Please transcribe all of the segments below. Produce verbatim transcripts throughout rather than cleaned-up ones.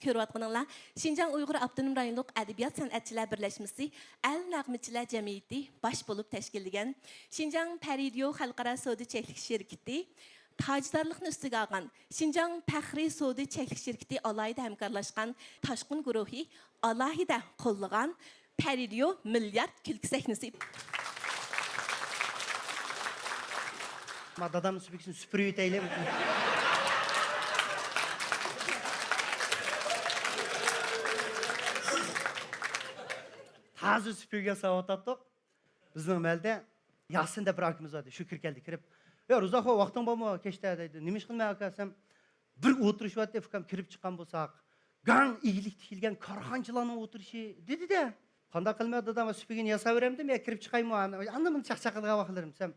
كۆرۈۋاتقىنىڭلار شىنجاڭ ئۇيغۇر ئاپتونوم رايونلۇق ئەدەبىيات سەنئەتچىلەر بىرلەشمىسى ئەل نەغمىچىلەر جەمئىيىتى باش بولۇپ تەشكىللىگەن، شىنجاڭ پەرىدىيو خەلقئارا سودا چەكلىك شىركىتى تاجدارلىقنى ئۈستىگە ئالغان، شىنجاڭ پەخرىي سودا چەكلىك شىركىتى ئالاھىدە ھەمكارلاشقان، تاشقۇن گۇرۇھى ئالاھىدە قوللىغان، پەرىدىيو مىليارد كۈلكە سەھنىسى. ما دادام سۈپۈكىسىنى سۈپۈرۈۋېتەيلى. تازا سۈپۈرگە ساۋاتاتتۇق. بىزنىڭ مەھەللىدە ياسىن دەپ بىر ئاكىمىز بار ئىدى. شۇ كىرىپ كەلدى، كىرىپ، يا رۇزاخو، ۋاقتىڭ بارمۇ كەچتە دەيدۇ. نېمە ئىش قىلىمەن ئاكا دېسەم، بىر ئولتۇرۇشۇۋاتتى ئۇكام، كىرىپ چىققان بولساق، گاڭ ئىگىلىك تىكلىگەن كارخانىچىلارنىڭ ئولتۇرۇشى دېدى-دە. قانداق قىلىمەن دادام، سۈپۈرگىنى ياساۋېرەمدىم يا كىرىپ چىقايمۇ، ئاندىن مۇندىن چاقچاق قىلىدىغان ۋاقىتلىرىم دېسەم،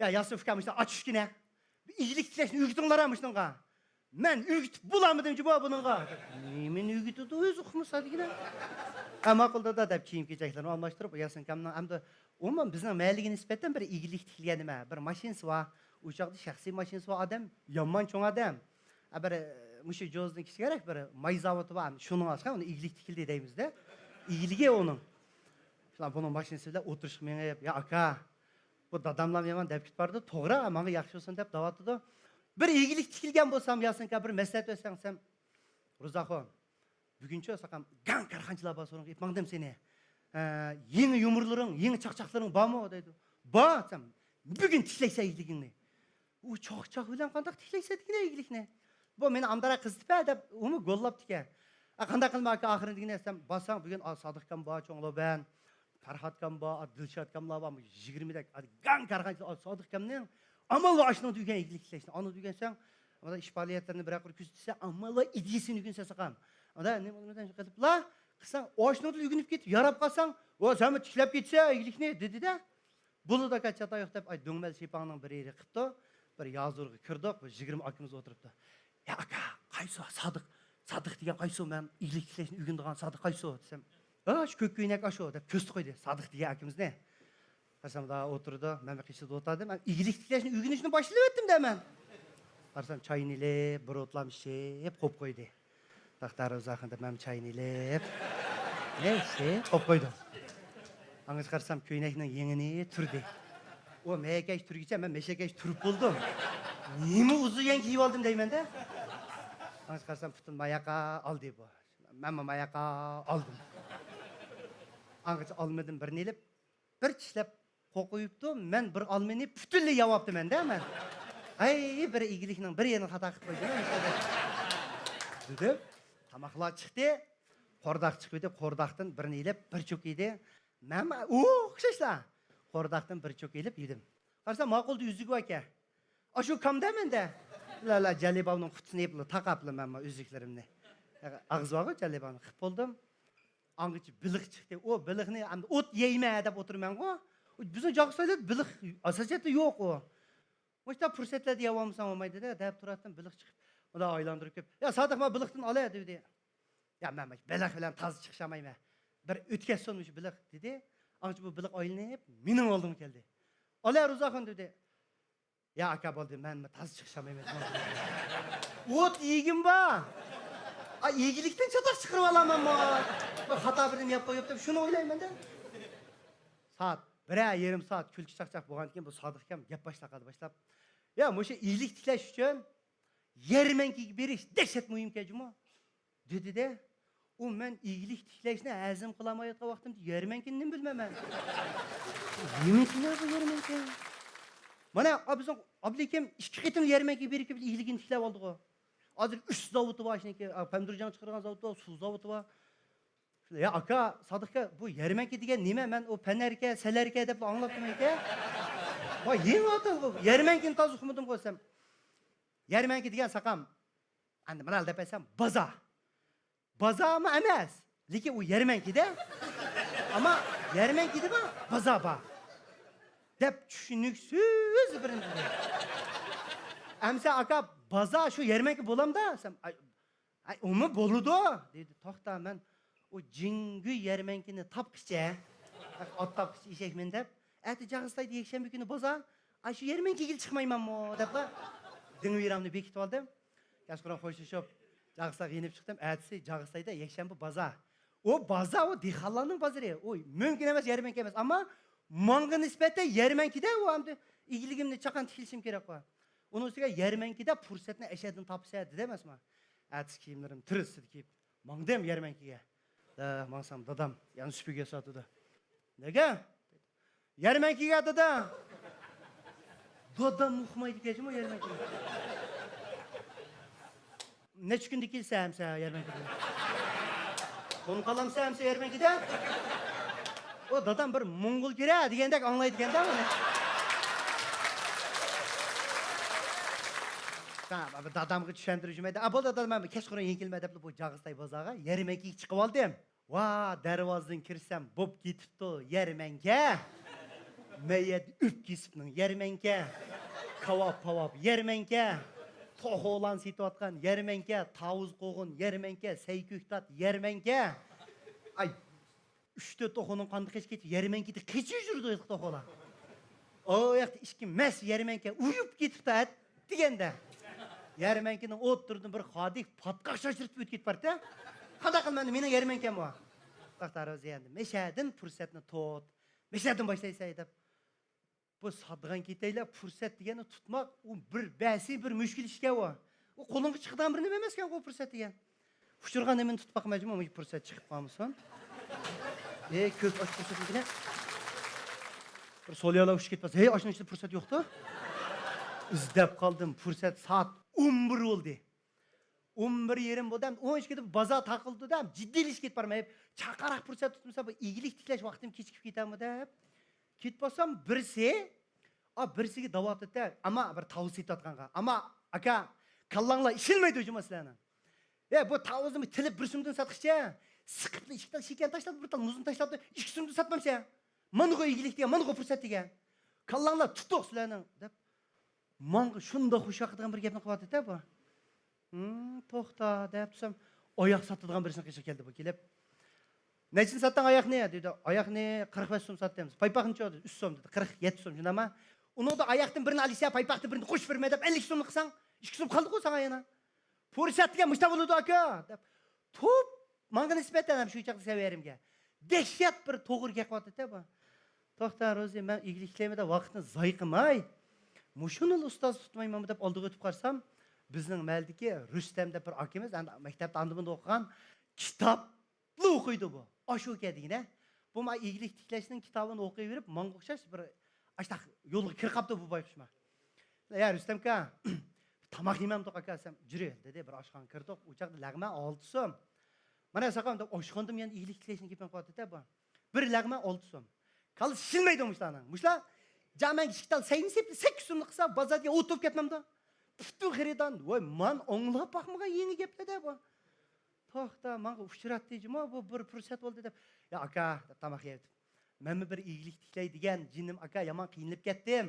يا ياسىن ئۇكام، مۇشۇنى ئاچ ئۈچكىنە. ئىگىلىك تىكلەشنى ئۆگىتىڭلار مۇشۇنىڭغا. مەن ئۆگىتىپ بولالمىدىم جۇمۇ بۇنىڭغا. نېمىنى ئۆگىتىدۇ ئۆزى ئۇقمىسا دېگىنە. ھە، ماقۇل دادا دەپ كىيىم كېچەكلىرىنى ئالماشتۇرۇپ، ياسىن ئاكامنىڭ ئەمدى ئومۇمەن بىزنىڭ مەھەللىگە نىسبەتەن بىر ئىگىلىك تىكلىگەن نېمە، بىر ماشىنىسى بار. ئۇ چاغدا شەخسىي ماشىنىسى بار ئادەم، يامان چوڭ ئادەم. ھە، بىر، مۇشۇ جوزىدىن كىچىكرەك بىر ماي زاۋۇتى بار، شۇنىڭ ئاشقا ئۇنى ئىگىلىك تىكلىدى دەيمىز-دە. ئىگىلىكى ئۇنىڭ. شۇلار بۇنىڭ ماشىنىسى بىلەن ئولتۇرۇشقا مېڭىپ، يا ئاكا، بۇ داداملار يامان دەپ كېتىپ بارىدۇ، توغرا، ماڭا ياخشى بولسۇن دەپ دەۋاتىدۇ. بىر ئىگىلىك تىكىلگەن بولسام، ياسىن ئاكا، بىر مەسلىھەت بەرسەڭ دېسەم، رۇزاخو، بۈگۈنچۇ ساقام گاڭ كارخانىچىلار بار سورۇنغا ئېلىپ ماڭدىم سېنى. ھە، يېڭى يۇمۇرلىرىڭ، يېڭى چاقچاقلىرىڭ بارمۇ دەيدۇ. بار دېسەم، بۈگۈن تىكلەيسەن ئىگىلىكىڭنى. ئۇ چاقچاق بىلەن قانداق تىكلەيسەن دېگىنە ئىگىلىكنى. بۇ مېنى ئامداراق قىزىتىپ دەپ ئۇمۇ گوللاپ تىكە. ئا، قانداق قىلىمەن ئاكا ئاخىرىنى دېگىنە دېسەم، بارساڭ بۈگۈن، ئا، سادىق ئاكام بار، چوڭ لوبەن، پەرھات ئاكام بار، ئا، دىلشات ئاكاملار بار، يىگىرمىدەك، ئا، گاڭ كارخانىچى، ئا، سادىق ئاكامنىڭ ئامال ۋە ئاشنىڭ دېگەن ئىگىلىك تىكلەشنى. ئانىڭ دېگەنسەڭ، ئانا ئىش پائالىيەتلىرىنى بىرەر قۇر كۆزىتىسە، ئامال ۋە ئىدىيىسىنى ئۆگەنسە ساقام. ئادا نېمە قىلىپلا قىلساڭ، ئاشنىڭدىن ئۆگىنىپ كېتىپ ياراپ قالساڭ، ۋا سەنمۇ تىكلەپ كېتىسەن ئىگىلىكنى دېدى-دە. بولىدۇ ئاكا، چاتاق يوق دەپ، ئاي، دۆڭمەل شىپاڭنىڭ بىر يېرى قىپتۇ، بىر يازۇرغا كىردۇق، بىر يىگىرمە ئاكىمىز ئولتۇرۇپتۇ. يا ئاكا، قايسى سادىق؟ سادىق دېگەن قايسى؟ مەن ئىگىلىك تىكلەشنى ئۆگىنىدىغان سادىق قايسى دېسەم، ھە، شۇ كۆك كۆينەك ئاشۇ دەپ كۆرسىتىپ قويدى، سادىق دېگەن ئاكىمىزنى. قارىسام، دا ئولتۇرىدۇ، مەن بېقىشىدا ئولتۇردۇم، مەن ئىگىلىك تىكلەشنى ئۆگىنىشنى باشلىۋەتتىم دە مەن. قارىسام، چاينى ئېلىپ، بىر ئوتلام ئىچىپ قويۇپ قويدى. توختا، رۇزاخان دەپ مەن چاينى ئېلىپ، نەيسە، قويۇپ قويدۇم. ئاڭغىچە قارىسام، كۆينەكنىڭ يېڭىنى تۈردى. ئۇ مەيەكەش تۈرگىچە مەن مەشەكەش تۈرۈپ بولدۇم. نېمە ئۇزۇن يەڭ كىيىۋالدىم دەيمەن-دە. ئاڭغىچە قارىسام، پۇتۇن ماياقا ئالدى بۇ. مەنمۇ ماياقا ئالدىم. ئاڭغىچە ئالمىدىن بىرنى ئېلىپ، بىر چىشلەپ قوقۇيۇپتۇ، مەن بىر ئالمىنى پۈتۈنلەي يەۋاپتىمەن-دە مەن. ھەي، بىر ئىگىلىكنىڭ بىر يېرىنى خاتا قىلىپ قويدۇم دېدىم. تاماقلار چىقتى، قورداق چىقىپ ئىدى، قورداقتىن بىرنى ئېلىپ بىر چوك يېدى. مەنمۇ ئوخشاشلا قورداقتىن بىر چوك ئېلىپ يېدىم. قارىسام، ماقۇلدا ئۈزۈك بار ئىكەن. ئاشۇ كامدا مەندە. لا، لا، جالىباۋنىڭ قۇتىسىنى يېپلا تاقاپلا مەنمۇ ئۈزۈكلىرىمنى. ئاغزى بارغۇ جالىباۋنىڭ، قىپ بولدۇم. ئاڭغىچە بېلىق چىقتى. ئۇ بېلىقنى ئەمدى ئوت يەيمەن دەپ ئولتۇرىمەنغۇ. بىزنىڭ جاغۇسايلىدا بېلىق ئاساسىيەتتە يوق ئۇ. مۇشۇنداق پۇرسەتلەردە يەۋالمىساڭ بولمايدۇ-دە، دەپ تۇراتتىم، بېلىق چىقىپ. مۇنداق ئايلاندۇرۇپ كېلىپ، يا سادىق، ما بېلىقتىن ئالە دېدى. يا مەن بېلىق بىلەن تازا چىقىشالمايمەن. بىر ئۆتكەزسۇن مۇشۇ بېلىق دېدى. ئاڭغىچە بۇ بېلىق ئايلىنىپ مېنىڭ ئالدىمغا كەلدى. ئالە رۇزاخان دېدى. يا ئاكا، بولدى، مەنمۇ تازا چىقىشالمايمەن. ئوت يېگىم بار. ئا، ئىگىلىكتىن چاتاق چىقىرىۋالامەنمۇ؟ بىر خاتا بىرنېمە يەپ قويۇپ دەپ شۇنى ئويلايمەن-دە. سائەت بىرەر يېرىم سائەت كۈلكە چاقچاق بولغاندىن كېيىن بۇ سادىق ئاكام گەپ باشلاپ قالدى، باشلاپ. يا، مۇشۇ ئىگىلىك تىكلەش ئۈچۈن يەرمەنكىگە بېرىش دەھشەت مۇھىمكەن جۇمۇ. دېدى-دە، ئۇ مەن ئىگىلىك تىكلەشنى ھەزىم قىلالمايۋاتقان ۋاقتىمدا يەرمەنكىنى نېمە بىلىمەن مەن؟ نېمىكىن بۇ يەرمەنكە؟ مانا، ئا، بىزنىڭ ئابلىكىم ئىككى قېتىم يەرمەنكىگە بېرىپ كېلىپ ئىگىلىكىنى تىكلەپ ئالدىغۇ. ھازىر ئۈچ زاۋۇتى بار، ئىشنىڭكى، ئا، پەمىدۇرجان چىقىرىدىغان زاۋۇتى بار، سۇ زاۋۇتى بار. يا ئاكا، سادىق ئاكا، بۇ يەرمەنكە دېگەن نېمە؟ مەن ئۇ پەنەركە، سەلەركە دەپلا ئاڭلاپتىمەن ئاكا. ۋاي، يېڭى ئاتالغۇ بۇ. يەرمەنكىنى تازا ئۇقمىدىمغۇ دېسەم. يەرمەنكە دېگەن ساقام. ئەمدى مانا دەپ ئېيتسام، بازار. بازارمۇ ئەمەس، لېكىن ئۇ يەرمەنكىدە. ئەمما يەرمەنكىدىمۇ بازار بار. دەپ چۈشىنىكسىز بىرنى دېدى. ئەمىسە ئاكا، بازار شۇ يەرمەنكە بولامدا دېسەم، ئاي، ئاي، ئۇمۇ بولىدۇ دېدى. توختا، مەن ئۇ جىڭگۈ يەرمەنكىنى تاپقىچە، ئات تاپقىچە ئېشەك مىنىپ، ئەتە جاغىستايدا يەكشەنبە كۈنى بازار، ئاشۇ يەرمەنكىگىلا چىقمايمەنمۇ دەپلا دىڭ ۋىرامنى بېكىتىۋالدىم. كەچقۇرۇن خوشلىشىپ، جاغىستايغا يېنىپ چىقتىم. ئەتىسى جاغىستايدا يەكشەنبە بازار. ئۇ بازار، ئۇ دېھقانلارنىڭ بازىرى. ئۇ مۇمكىن ئەمەس يەرمەنكە ئەمەس. ئەمما ماڭا نىسبەتەن يەرمەنكىدە ئۇ ئەمدى ئىگىلىكىمنى چاقان تىكلىشىم كېرەك بار. ئۇنىڭ ئۈستىگە يەرمەنكىدە پۇرسەتنى ئەشەدىن تاپىسەن دېدى ئەمەسمۇ. ئەتىسى كىيىملىرىمنى تۈرۈستىدە كىيىپ ماڭدىم يەرمەنكىگە. ھە، ماڭسام دادام يەنە سۈپۈرگە ساتىدۇ. نەگە؟ يەرمەنكىگە دادا. دادام ئۇقمايدىكەن جۇمۇ يەرمەنكىگە. نەچچە كۈندە كېلىسەن ئەمسە يەرمەنكىدىن؟ تونۇپ قالامسەن ئەمسە يەرمەنكىدە؟ ئۇ دادام بىر موڭغۇل كىرە دېگەندەك ئاڭلايدىكەن-دە ئۇنى. ھە، بىر دادامغا چۈشەندۈرۈشۈم ئىدى. ئا، بولدى دادا، مەن كەچقۇرۇن يېڭى كېلىمەن دەپلا بۇ جاغىستاي بازارغا يەرمەنكىگە چىقىۋالدىم. ۋا، دەرۋازىدىن كىرسەم بوپ كېتىپتۇ يەرمەنكە. مەيەت ئۆپ كېسىپنىڭ يەرمەنكە. كاۋاپ پاۋاپ يەرمەنكە. توخۇلان سېتىۋاتقان يەرمەنكە. تاۋۇز قوغۇن يەرمەنكە. سەي كۆكتات يەرمەنكە. ئاي، ئۈچ تۆت توخۇنىڭ قاندىقى قېچىپ كېتىپ يەرمەنكىدە قېچىپ يۈرىدۇ توخۇلار. ئۇ ياقتا ئىككى مەس يەرمەنكە ئۇيۇپ كېتىپتۇ ئەت دېگەندە. يەرمەنكىنىڭ ئوتتۇرىدىن بىر خادىك پاتقاق شاشتۇرۇپ ئۆتۈپ كېتىپ بارتتى. قانداق قىلىمەن، مېنىڭ يەرمەنكەم بار. توختاڭ روزى ئەمدى، مەشەدىن پۇرسەتنى تۇت. مەشەدىن باشلايسەن دەپ. بۇ ساتىدىغان كېتەيلى، پۇرسەت دېگەننى تۇتماق، ئۇ بىر بەسى، بىر مۈشكۈل ئىشكەن ئۇ. ئۇ قولۇڭغا چىقىدىغان بىر نېمە ئەمەسكەن ئۇ پۇرسەت دېگەن. ئۇچرىغان نېمىنى تۇتۇپ باقمايچۇمۇ، مۇشۇ پۇرسەت چىقىپ قالمىسۇن. ئەي، كۆپ ئاشۇ پۇرسەتنىڭكىنى. بىر سوليالار ئۇچۇپ كېتىپ قالسا، ھەي، ئاشۇنىڭ ئىچىدە پۇرسەت يوقتۇ. ئىزدەپ قالدىم، پۇرسەت سائەت ئون بىر بولدى. ئون بىر يېرىم بولدى، ھەم ئون ئىككىدە بازار تاقىلدى دە، جىددىيلىشىپ كېتىپ بارماي. چاقاراق پۇرسەت تۇتمىسا، بۇ ئىگىلىك تىكلەش ۋاقتىم كېچىكىپ كېتەرمۇ دەپ. كېتىپ بارسام، بىرسى، ئا، بىرسىگە دەۋاتىدۇ، ئەمما بىر تاۋۇز سېتىۋاتقانغا. ئەمما، ئاكا، كاللاڭلار ئىشلىمەيدۇ جۇمۇ سىلەرنىڭ. ئە، بۇ تاۋۇزنى تىلىپ بىر سومدىن ساتقىچە، سىقىپلا ئىككى تال شېكەرنى تاشلاپتۇ، بىر تال مۇزنى تاشلاپتۇ، ئىككى سومدىن ساتمامسەن؟ مانىغۇ ئىگىلىك دېگەن، مانىغۇ پۇرسەت دېگەن. كاللاڭلار تۇتۇق سىلەرنىڭ، دەپ. ماڭا شۇنداق خۇش ياقىدىغان بىر گەپنى قىلىۋاتىدۇ-دە بۇ. ھىم، توختا، دەپ تۇرسام، ئاياق ساتىدىغان بىرسىنىڭ قېشىغا كەلدى بۇ كېلىپ. نەچچىنى ساتتىڭ ئاياقنى؟ دېدى. ئاياقنى قىرىق بەش سوم ساتتىم. پايپاقنىچۇ؟ دېدى. ئۈچ سوم، دېدى. قىرىق يەتتە سوم، شۇنداقمۇ؟ ئۇنىڭدا ئاياقتىن بىرنى ئالىسەن، پايپاقتىن بىرنى قوشۇپ بېرىمەن دەپ، ئەللىك سومنى قىلساڭ، ئىككى سوم قالدىغۇ ساڭا يەنە. پۇرسەت دېگەن مۇشۇنداق بولىدۇ، ئاكا، دەپ، توپ ماڭا نىسبەتەن ھەم شۇ چاغدا سەۋىيەمگە دەھشەت بىر توغرا گەپ قىلىۋاتىدۇ-دە بۇ. توختا روزى، مەن ئىگىلىك تىكلەيمەن دەپ ۋاقىتنى زايە قىلماي، مۇشۇنىلا ئۇستاز تۇتمايمەنمۇ دەپ ئالدىغا ئۆتۈپ قارىسام، بىزنىڭ مەھەللىدىكى رۇستەم دەپ بىر ئاكىمىز، ئەمدى مەكتەپتە ئاندىن-مۇندىن ئوقۇغان، كىتابلا ئوقۇيدۇ بۇ. ئاشۇ ئىكەن دېگىنە. بۇ ما ئىگىلىك تىكلەشنىڭ كىتابىنى ئوقۇيۋېرىپ، ماڭا ئوخشاش بىر ئاشتاق يولغا كىرىپ قاپتۇ بۇ بايقۇشما. يا رۇستەم ئاكا، تاماق يېمەمدۇق ئاكا دېسەم، جۈرە دېدى، بىر ئاشخانىغا كىردۇق، ئۇ چاغدا لەغمەن ئالتە سوم. مانا ساقام دەپ ئاشخانىدىمۇ يەنە ئىگىلىك تىكلەشنى گېپىنى قىلىۋاتىدۇ-دە بۇ. بىر لەغمەن ئالتە سوم. كاللا شىلمەيدۇ مۇشۇلارنىڭ. مۇشۇلار جامەنگە ئىككى تال سەينى سېپىپ، سەككىز سومنى قىلسا، بازاردا ئولتۇرۇپ كەتمەمدۇ؟ پۈتۈن خېرىدار، ۋاي، مەن ئاڭلاپ باقمىغان يېڭى گەپلەر-دە بۇ. توختا، ماڭا ئۇچراتتى جۇمۇ، بۇ بىر پۇرسەت بولدى دەپ. يا ئاكا، دەپ تاماق يەۋېتىپ. مەنمۇ بىر ئىگىلىك تىكلەي دېگەن جېنىم ئاكا، يامان قىينىلىپ كەتتىم.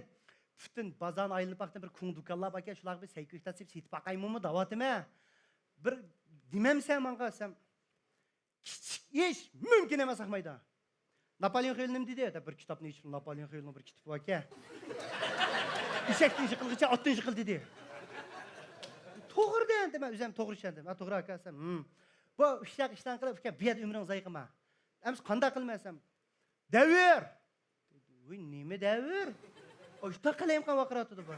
پۈتۈن بازارنى ئايلىنىپ باقتىم، بىر كوڭ دۇكانلار باركەن، شۇلارغا بىر سەي كۆكتات سېلىپ سېتىپ باقايمۇ دەۋاتىمەن. بىر دېمەمسەن ماڭا دېسەم، كىچىك ئىش، مۇمكىن ئەمەس ئاقمايدا. ناپالېئون خىلى نېمە دېدى؟ دەپ بىر كىتابنى ئېچىپ، ناپالېئون خىلىنىڭ بىر كىتابى باركەن. ئېشەكتىن يىقىلغىچە ئاتتىن يىقىل دېدى. توغرا دە، دېمە، ئۆزۈم توغرا چۈشەندىم. ھە، توغرا ئاكا دېسەم، ھىم. بۇ ئىشلار، ئىشلارنى قىلىپ ئىكەن، بۇ يەردە ئۆمرۈڭنى زايە قىلما. ئەمىسە قانداق قىلىمەن دېسەم، دەۋر! ۋوي، نېمە دەۋر؟ ئاشتا قەلەم قان ۋارقىراۋاتىدۇ بۇ.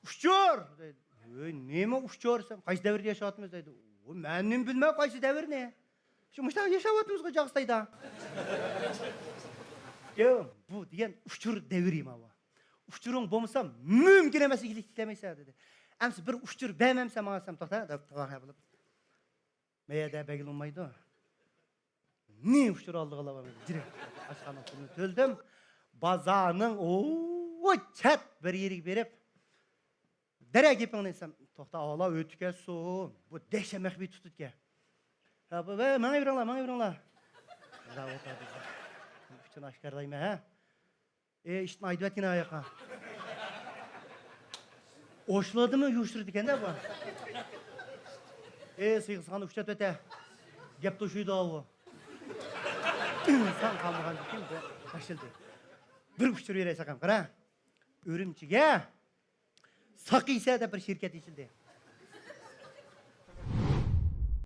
ئۇچۇر! دەيدۇ. ۋوي، نېمە ئۇچۇر دېسەم، قايسى دەۋردە ياشاۋاتىمىز دەيدۇ. ۋوي، مەن نېمە بىلمەن قايسى دەۋرنى؟ شۇ مۇشۇنداق ياشاۋاتىمىزغۇ جاغىستايدا. يا، بۇ دېگەن ئۇچۇر دەۋرى ماۋۇ. ئۇچۇرۇڭ بولمىسا مۇمكىن ئەمەس ئىگىلىك تىكلەيمەن دېدى. ئەمىسە بىر ئۇچۇر بەرمەمسەن ماڭا دېسەم، توختا دەپ، توغرا بولۇپ. مەيەدە بەگلىنمايدۇ. نى ئۇچۇر ئالدىغىلا بارمىدى. جىرە ئاشخانا پۇلىنى تۆلىدىم. بازارنىڭ ئۇ چەت بىر يېرىگە بېرىپ، دەرە گېپىڭنى دېسەم، توختا ئالا ئۆتۈپ كەتسۇن. بۇ دەھشەت مەخپىي تۇتۇپتىكەن. ھە، بۇ، ۋە، ماڭا بېرىڭلار، ماڭا بېرىڭلار. ئۇچۇرنى ئاشكارىلايمەن، ھە. ئى، ئىشتىن ئايدىۋەتكىنە ئاياققا. ئوشلىدىمۇ يوشۇرىدىكەن-دە بۇ. ئى، سىيغا سىغان ئۇشتات ئۆتە. گەپ توشۇيدۇ ئاۋۇ. ئىنسان قالمىغاندىكىن بۇ تاشلىدى. بىر ئۇچۇر بېرەي ساقام، قارا. ئۈرۈمچىگە ساقىسە دەپ بىر شىركەت ئېچىلدى.